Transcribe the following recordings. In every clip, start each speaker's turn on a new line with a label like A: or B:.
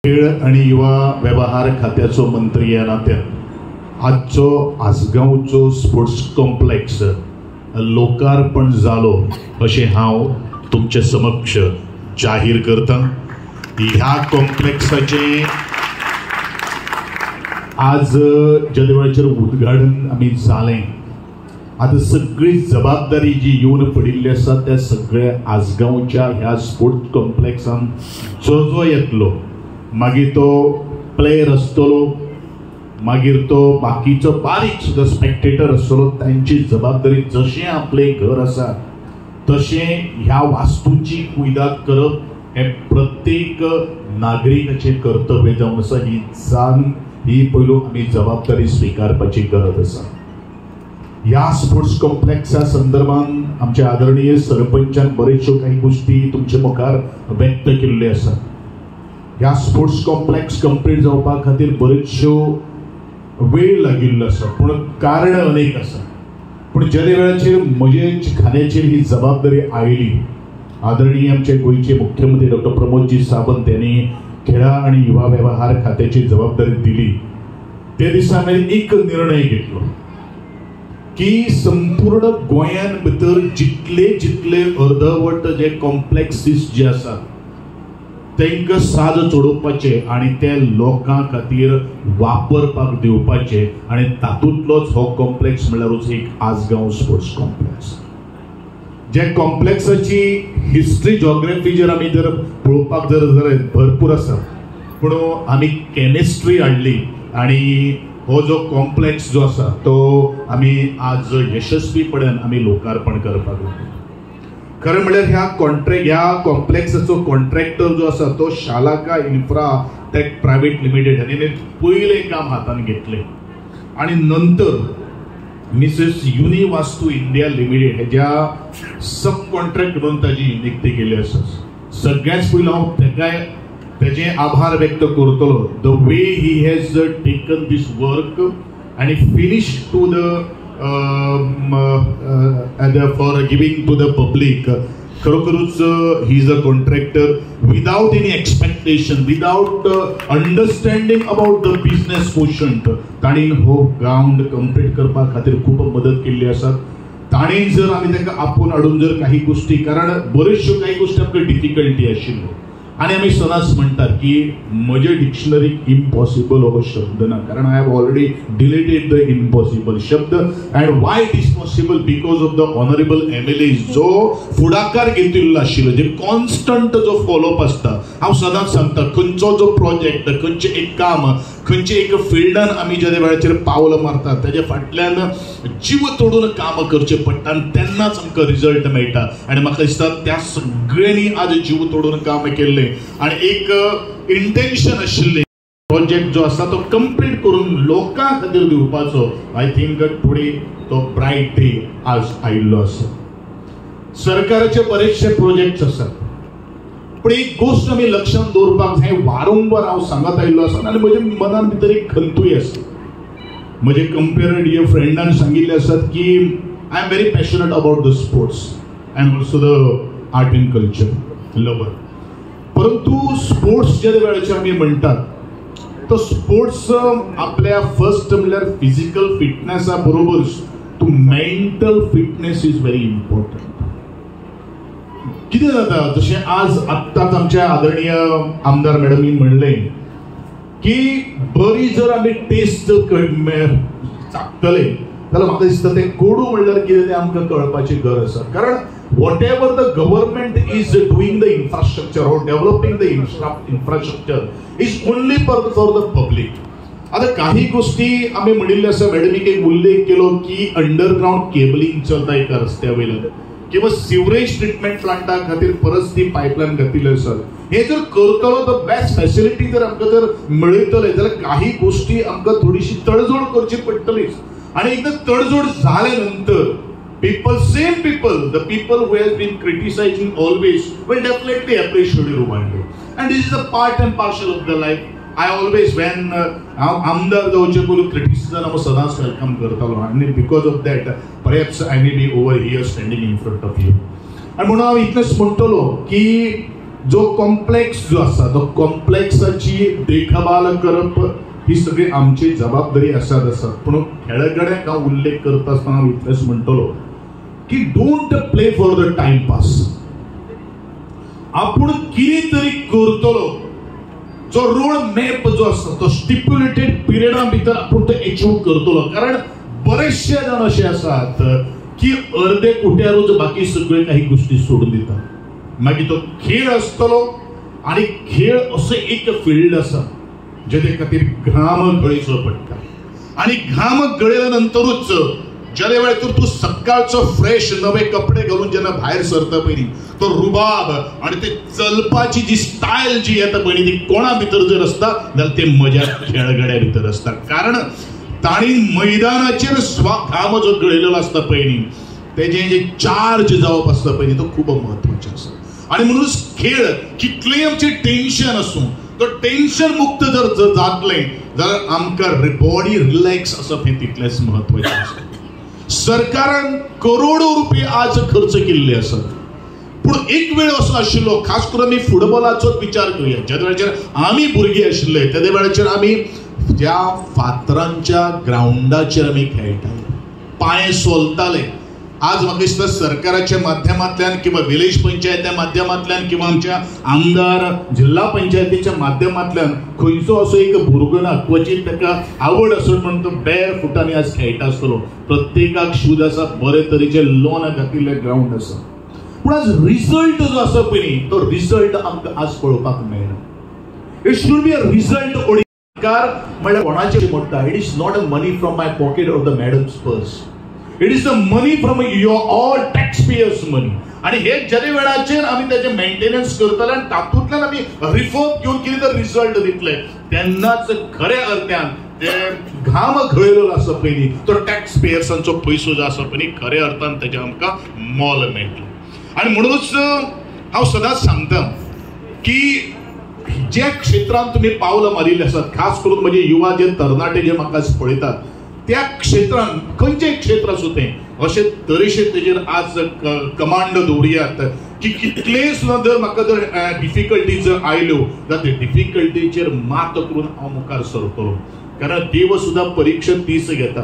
A: खेळ आणि युवा व्यवहार खात्याचो मंत्री ह्या नात्यान आजचो आसगांवचो स्पोर्ट्स कॉम्प्लेक्स लोकार्पण जालो अशें हांव तुमचे समक्ष जाहीर करता। ह्या कॉम्प्लेक्साचें आज ज्या वेळाचेर उद्घाटन आमी जालें, आतां सगळी जबाबदारी जी येवन पडिल्ली आसा त्या सगळ्या आसगांवच्या ह्या स्पोर्ट्स कॉम्प्लेक्सान जो जो येतलो, मागीर तो प्लेयर आसतलो, मागीर तो बाकीचो बारीक सुद्दां स्पेक्टेटर आसतलो, तांची जबाबदारी जशें आपलें घर आसा तशें ह्या वास्तूची कुयदाद करप हें प्रत्येक नागरिकाचें कर्तव्य जावन आसा। ही जाण ही पयलू आमी जबाबदारी स्विकारपाची गरज आसा। ह्या स्पोर्ट्स कॉम्प्लेक्सा संदर्भान आमच्या आदरणीय सरपंचान बऱ्योचश्यो काही गोष्टी तुमचे मुखार व्यक्त केल्ल्यो आसा। ह्या स्पोर्ट्स कॉम्प्लेक्स कंप्लीट जावपा खातीर बऱ्योचश्यो वेळ लागिल्लो आसा, पूण कारण अनेक आसा। पूण ज्या वेळाचेर म्हजे खात्याचेर ही जबाबदारी आयली, आदरणीय आमचे गोंयचे मुख्यमंत्री डॉक्टर प्रमोदजी सावंत यांनी खेळा आनी युवा व्यवहार खात्याची जबाबदारी दिली, ते दिसा हांवें एक निर्णय घेतलो की संपूर्ण गोंयान भितर जितले जितले अर्धवट जे कॉम्प्लेक्सीस जे आसात तांकां साज चडोवपाचे आनी ते लोकां खातीर वापरपाक दिवपाचे, आनी तातूंतलोच हो कॉम्प्लेक्स म्हणल्यारूच एक आसगांव स्पोर्ट्स कॉम्प्लेक्स। जे कॉम्प्लेक्साची हिस्ट्री जॉग्राफी जर आमी जर पळोवपाक जर जर भरपूर आसा, पूण आमी केमिस्ट्री हाडली आनी हो जो कॉम्प्लेक्स जो आसा तो आमी आज यशस्वीपणान आमी लोकार्पण करपाक लागले। खरें म्हणल्यार ह्या कॉम्प्लेक्साचो कॉन्ट्रॅक्टर जो आसा तो Shalaka infra tech private limited हांणी पयलें काम हातान घेतलें आनी नंतर मिसेस युनिवास्तू इंडिया लिमिटेड हेज्या सब कॉन्ट्रॅक्ट म्हणून ताजी नियुक्ती केली आसा। सगळ्यांत पयलीं हांव ताकाय तेजे आभार व्यक्त करतलो, the way he has taken this work आनी finish to the for giving to the public. खरोखरूच he is a contractor without any expectation, without understanding about the business quotient ताणें हो ग्रावंड कंप्लीट करपा खातीर खूब मदत केल्ली आसा। ताणें जर आमी तांकां आपोवन हाडून जर काही गोष्टी, कारण बऱ्योचश्यो काही गोष्टी आमकां डिफिकल्टी आशिल्ल्यो आनी आमी सदांच म्हणटात की म्हजे डिक्शनरीक इम्पॉसिबल हो शब्द ना, कारण I have already deleted the impossible शब्द. And why it is possible because of the honourable MLA जो फुडाकार घेतिल्लो आशिल्लो, जे कॉन्स्टंट जो फॉलोअप आसता. हांव सदांच सांगता खंयचो जो प्रोजेक्ट, खंयचें एक काम, खंयचे एक फिल्डान आमी ज्या वेळाचेर पावल मारतात ताज्या फाटल्यान जीव तोडून काम करचें पडटा आनी तेन्नाच आमकां रिजल्ट मेळटा. आनी म्हाका दिसता त्या सगळ्यांनी आज जीव तोडून काम केल्लें आनी एक इंटेन्शन आशिल्लें प्रोजेक्ट जो आसा तो कंप्लीट करून लोकां खातीर दिवपाचो. I think today तो ब्रायट डे आज आयिल्लो आसा. सरकाराचे बरेचशे प्रोजेक्ट्स आसात, पूण एक गोश्ट आमी लक्षांत दवरपाक जाय, वारंवार हांव सांगत आयिल्लो आसा आनी म्हज्या मनान भितर एक खंतूय आसा. म्हजे कंपेयर डियर फ्रेंडान सांगिल्लें आसात की I am very passionate about the sports and also the art and culture lover. परंतु स्पोर्ट्स ज्या वेळाचेर आमी म्हणटात तो स्पोर्ट्स आपल्या फर्स्ट म्हणल्यार फिजिकल फिटनेसा बरोबर तूं mental fitness is very important. कितें जाता जशें आज आत्ताच आमच्या आदरणीय आमदार मॅडमीन म्हणलें की बरी जर आमी टेस्ट चाखतले जाल्यार म्हाका दिसता तें कोडू म्हणल्यार कितें तें आमकां कळपाची गरज आसा. कारण whatever the government is doing the infrastructure or developing the infrastructure is only for the public. आतां काही गोष्टी आमी म्हणिल्ल्यो आसा, मॅडमीक एक उल्लेख केलो की अंडरग्रावंड केबलिंग चलता एका रस्त्या वयल्यान किंवा सिवरेज ट्रिटमेंट प्लांटा खातीर परत ती पायपलायन घातिल्ली आसा. हे जर करतलो तर बेस्ट फॅसिलिटी जर आमकां जर मेळयतले जाल्यार काही गोष्टी आमकां थोडीशी तडजोड करची पडटलीच. आनी एकदां तडजोड जाले नंतर people, same people, the people who has been criticizing always will definitely appreciate you one day. And this is a part and parcel of the life. I always when हांव आमदार जावचे पयलू क्रिटिसिजम हांव सदांच welcome करतालो आनी because of that perhaps I may be over here standing in front of you. आनी म्हणून हांव इतलेंच म्हणटलो की जो कॉम्प्लेक्स जो आसा तो कॉम्प्लेक्साची देखभाल करप ही सगळी आमची जबाबदारी आसात आसा. पूण खेळगड्यांक हांव उल्लेख करता आसतना हांव इतलेंच म्हणटलो की don't play for the time pass. आपूण कितें तरी करतलो, जो रोड मॅप जो आसा तो स्टिप्युलेटेड पिरियडा भितर आपूण तो एचीव करतलो. कारण बरेचशे जाण अशे आसात की अर्दे कुट्यारूच बाकी सगळे काही गोष्टी सोडून दितात. मागीर तो खेळ आसतलो आनी खेळ असो एक फिल्ड आसा जेचे खातीर घाम गळयचो पडटा आनी घाम गळयल्या नंतरूच ज्या वेळार तूं सकाळचो फ्रेश नवे कपडे घालून जेन्ना भायर सरता पयलीं तो रुबाब आनी ते चलपाची जी स्टायल जी येता पयलीं ती कोणा भितर जर आसता जाल्यार ते मजा खेळगड्या भितर आसता. कारण तांणी मैदानाचेर घाम जो गळयलेलो आसता पयलीं तेजें जे चार्ज जावप आसता पयलीं तो खूब म्हत्वाचें आसता. आनी म्हणूनच खेळ कितलेंय आमचें टेंशन आसूं तो टेंशन मुक्त जर जातलें जाल्यार आमकां बॉडी रिलॅक्स आसप हें तितलेंच म्हत्वाचें आसता. सरकारान करोडो रुपये आज खर्च केल्ले आसात, पूण एक वेळ असो आशिल्लो, खास करून आमी फुटबॉलाचोच विचार करुया, ज्या वेळाचेर आमी भुरगीं आशिल्ले त्या वेळाचेर आमी ज्या फातरांच्या ग्रावंडाचेर आमी खेळटाले, पांय सोलताले. आज म्हाका दिसता सरकाराच्या माध्यमांतल्यान किंवा विलेज पंचायत्या माध्यमांतल्यान किंवा आमच्या आमदार जिल्हा पंचायतीच्या माध्यमांतल्यान खंयचो असो एक भुरगो ना क्वचीत ताका आवड आसून म्हणून तो बेर फुटांनी आज खेळटा आसतलो. प्रत्येकाक शूज आसा, बरे तरेचे लॉन घातिल्ले ग्रावंड आसा, पूण आज रिजल्ट जो आसा पळय तो रिजल्ट आमकां आज पळोवपाक मेळना. It should be a result ओडिकार म्हणल्यार कोणाचेर म्हणटा, it is not a money from my pocket or the madam's purse, it is the money from your all tax payers money. आनी हे ज्या वेळाचेर आमी तेजें मेंटेनन्स करतले आनी तातूंतल्यान आमी रिफॉर्म घेवन कितें तर रिजल्ट दितले तेन्नाच खऱ्या अर्थान ते घाम घळयलेलो आसा पयलीं तो टॅक्स पेयर्सांचो पयसो जो आसा पयलीं खऱ्या अर्थान तेजें आमकां मोल मेळटलें. आनी म्हणूनच हांव सदांच सांगता की ज्या क्षेत्रांत तुमी पावलां मारिल्लीं आसात, खास करून म्हजे युवा जे तरणाटे जे म्हाका पळयतात त्या क्षेत्रांत खंयचें क्षेत्र आसूं तें अशे तरेचे तेजेर आज कमांड दवरियात की कितलेय सुद्दां जर म्हाका जर डिफिकल्टी जर आयल्यो जाल्यार ते डिफिकल्टीचेर मात करून हांव मुखार सरतलो. कारण देव सुद्दां परिक्षा तीच घेता,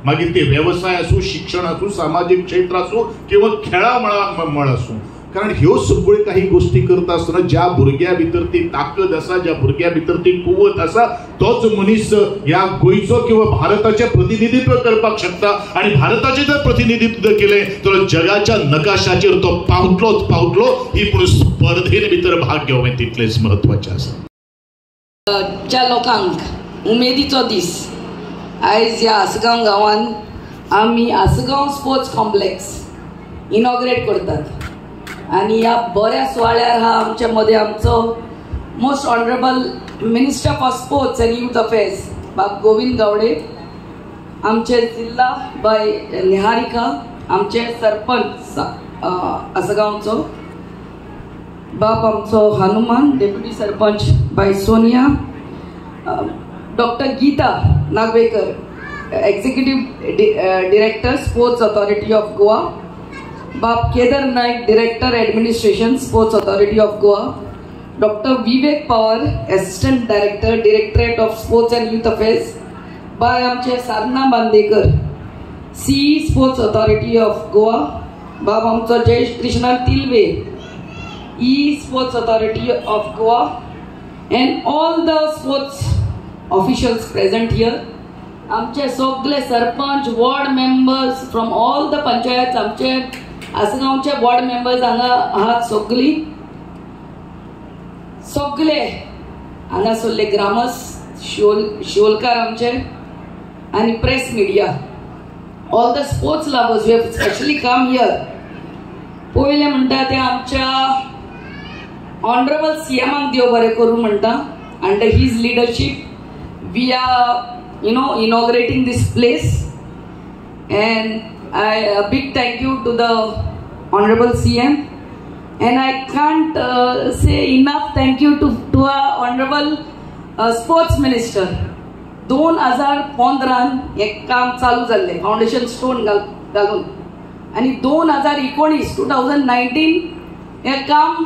A: मागीर ते वेवसाय आसूं, शिक्षण आसूं, सामाजीक क्षेत्र आसूं किंवा खेळा मळ आसूं. कारण ह्यो सगळ्यो काही गोष्टी करता आसतना ज्या भुरग्या भितर ती ताकद आसा, ज्या भुरग्या भितर ती कुवत आसा तोच मनीस ह्या गोंयचो किंवा भारताचें प्रतिनिधित्व करपाक शकता. आनी भारताचें जर प्रतिनिधित्व केलें तर जगाच्या नकाशाचेर तो पावतलोच पावतलो. ही पूण स्पर्धेन भितर भाग घेवप हें तितलेंच म्हत्वाचें आसा.
B: ज्या लोकांक उमेदीचो दीस आयज ह्या आसगांव गांवांत आमी आसगांव स्पोर्ट्स कॉम्प्लेक्स इनॉग्रेट करतात आनी ह्या बऱ्या सुवाळ्यार हा आमच्या मदें आमचो most honourable minister for sports and youth affairs बाब गोविंद गावडे, आमचे जिल्हा बाय निहारिका, आमचे सरपंच आसगांवचो बाब आमचो Hanuman, deputy sarpanch bye Sonia, doctor Geeta Nagvekar, executive director sports authority of Goa, बाब Kedar Naik, director administration sports authority of Goa, doctor Vivek Pawar, assistant director directorate of sports and youth affairs, bye आमचे Sadhana Bandekar, CE sports authority of Goa, बाब आमचो Jayesh Krishna Tilve, E sports authority of Goa, and all the sports officials present here. आमचे सगळे sarpanch, ward members from all the panchayat, आमचे आसगांवचे ward members हांगा आहात, सगळी सगळे हांगासरले ग्रामस्थ, शिवोलकार आमचे आनी press media, all the sports lovers who have specially come here. पयलें म्हणटा तें आमच्या ऑनरेबल सीएमाक देव बरें करूं म्हणटा. Under his leadership we are inaugurating this place, and a big thank you to the Honorable CM, and I can't say enough thank you to our Honorable Sports Minister. 2015 हे काम चालू जाल्लें, फाउंडेशन स्टोन घालून, आनी 2019 हे काम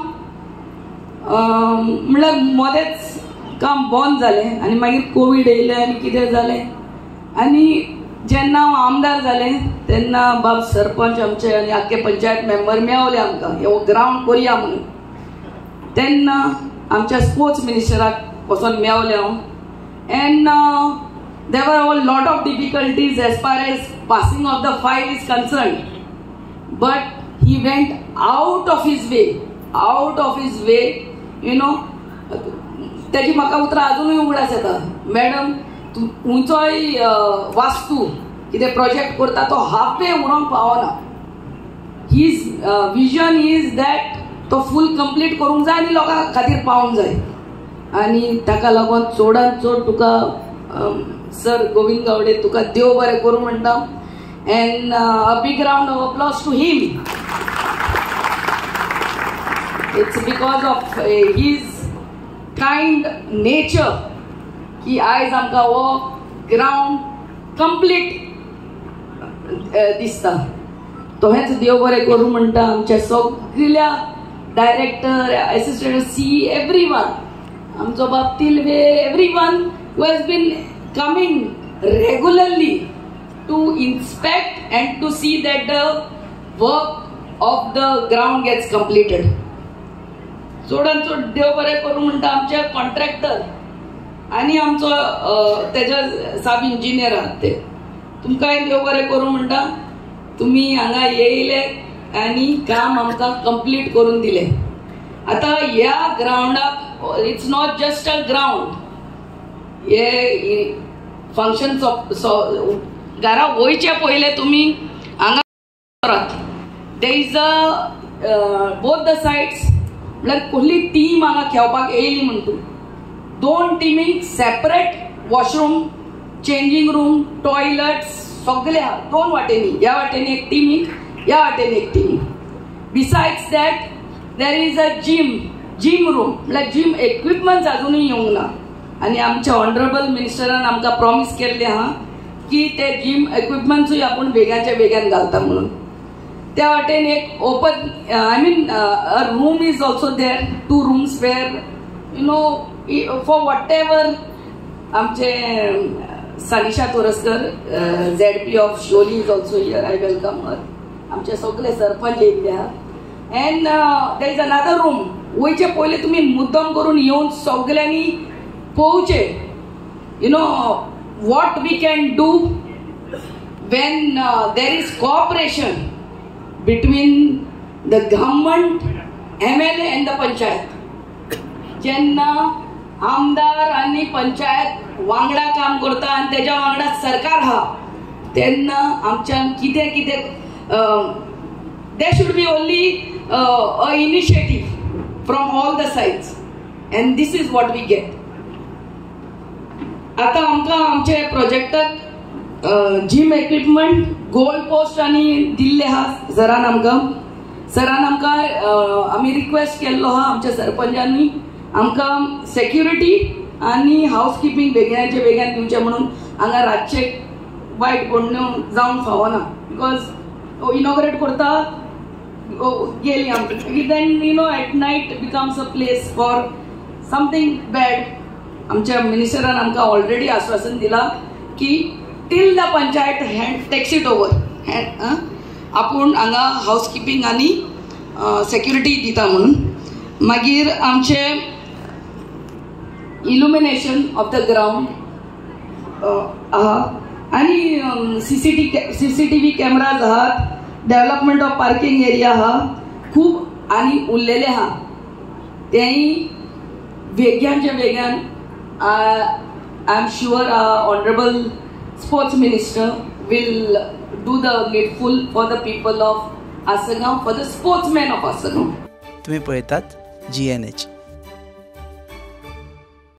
B: म्हणल्यार मदेंच काम बंद जालें आनी मागीर कोवीड येयलें आनी कितें जालें. आनी जेन्ना हांव आमदार जालें तेन्ना बाब सरपंच आमचे आनी आख्खे पंचायत मेंबर मेवले आमकां हो ग्रावंड करुया म्हणून. तेन्ना आमच्या स्पोर्ट्स मिनिस्टराक वचोन मेवलें हांव. And there were a lot of difficulties as far as passing of the file is concerned, but he went out of his way, you know. तेजी म्हाका उतरां आजुनूय उगडास येता. मॅडम, तूं खंयचोय वास्तू कितें प्रोजेक्ट करता तो हाफ वे उरोंक पावना. His vision is that तो फूल कंप्लीट करूंक जाय आनी लोकां खातीर पावूंक जाय. आनी ताका लागून चडांत चड तुका सर गोविंद गावडे तुका देव बरें करूं म्हणटा. And a big round of applause to him. It's because of his kind nature की आयज आमकां हो ग्रावंड कंप्लीट दिसता. तोहेंच देव बरें करूं म्हणटा आमच्या सगल्या director, assistant, C, every one, आमचो बाब Tilve, every one who has been coming regularly to inspect and to see that the work of the ground gets completed. चडान चड देव बरें करूं म्हणटा आमचे कॉन्ट्रॅक्टर आनी आमचो तेज्या साब इंजिनियर आहात ते, तुमकांय देव बरें करूं म्हणटा. तुमी हांगा येयले आनी काम आमकां कंप्लीट करून दिलें. आतां ह्या ग्रावंडाक it's not just a ground, हे फंक्शन घरा वयचे पयले तुमी हांगा करात. There is a both the sides, म्हळ्यार कसली टीम हांगा खेळपाक येयली म्हण तूं, दोन टिमींक separate washroom, changing room, toilets सगळे आहा दोन वाटेंनी. ह्या वाटेंनी एक टिमीक, ह्या वाटेंनी एक टिमीक. Besides that there is a gym room, म्हळ्यार जीम इक्विपमेंट्स अजुनूय येवंक ना. आनी आमच्या ऑनरेबल मिनिस्टरान आमकां प्रॉमीस केल्लें आहा की ते जीम इक्विपमेंट्सूय आपूण बेगाच्या बेगान घालता म्हणून. त्या वाटेन एक open, I mean a room is also there, 2 rooms where you know for whatever. आमचे Sanisha Toraskar, ZP of Siolim is also here, I welcome her. आमचे सगळे सरपंच येयल्ले आहा. And there is another room. वयचे पयले तुमी मुद्दम करून येवन सगल्यांनी पळोवचें, you know what we can do when there is cooperation between the government, MLA and the panchayat. जेन्ना आमदार आनी पंचायत वांगडा काम करता आनी तेज्या वांगडा सरकार आहा तेन्ना आमच्यान कितें कितें, there should be only a initiative from all the sides, and this is what we get. आतां आमकां आमचे प्रोजेक्टाक जिम इक्विपमेंट, गोल पोस्ट आनी दिल्ले आहा सरान आमकां. सरान आमकां आमी रिक्वेस्ट केल्लो आहा आमच्या सरपंचांनी आमकां सेक्युरिटी आनी हावस किपिंग बेगीनाचे बेगीन दिवचें म्हणून. हांगा रातचे वायट कोण जावंक फावना, because inaugurate करता गेली आमकां, then you know at night becomes a place for something bad. आमच्या मिनिस्टरान आमकां ऑलरेडी आश्वासन दिलां की till the panchayat hand takes it over, आपूण हांगा हावस किपिंग आनी सेक्युरिटी दिता म्हणून. मागीर आमचे इल्युमिनेशन ऑफ the ground आहा आनी सीसीटीव्ही कॅमराज आहात, डेव्हलपमेंट ऑफ पार्किंग एरिया आहा, खूब आनी उरलेले आहा तेंय वेग्यानच्या वेग्यान. I am sure honourable sports minister will do the needful for the people of Assagao, for the sportsmen of Assagao.
C: तुम्ही पळयतात GNH.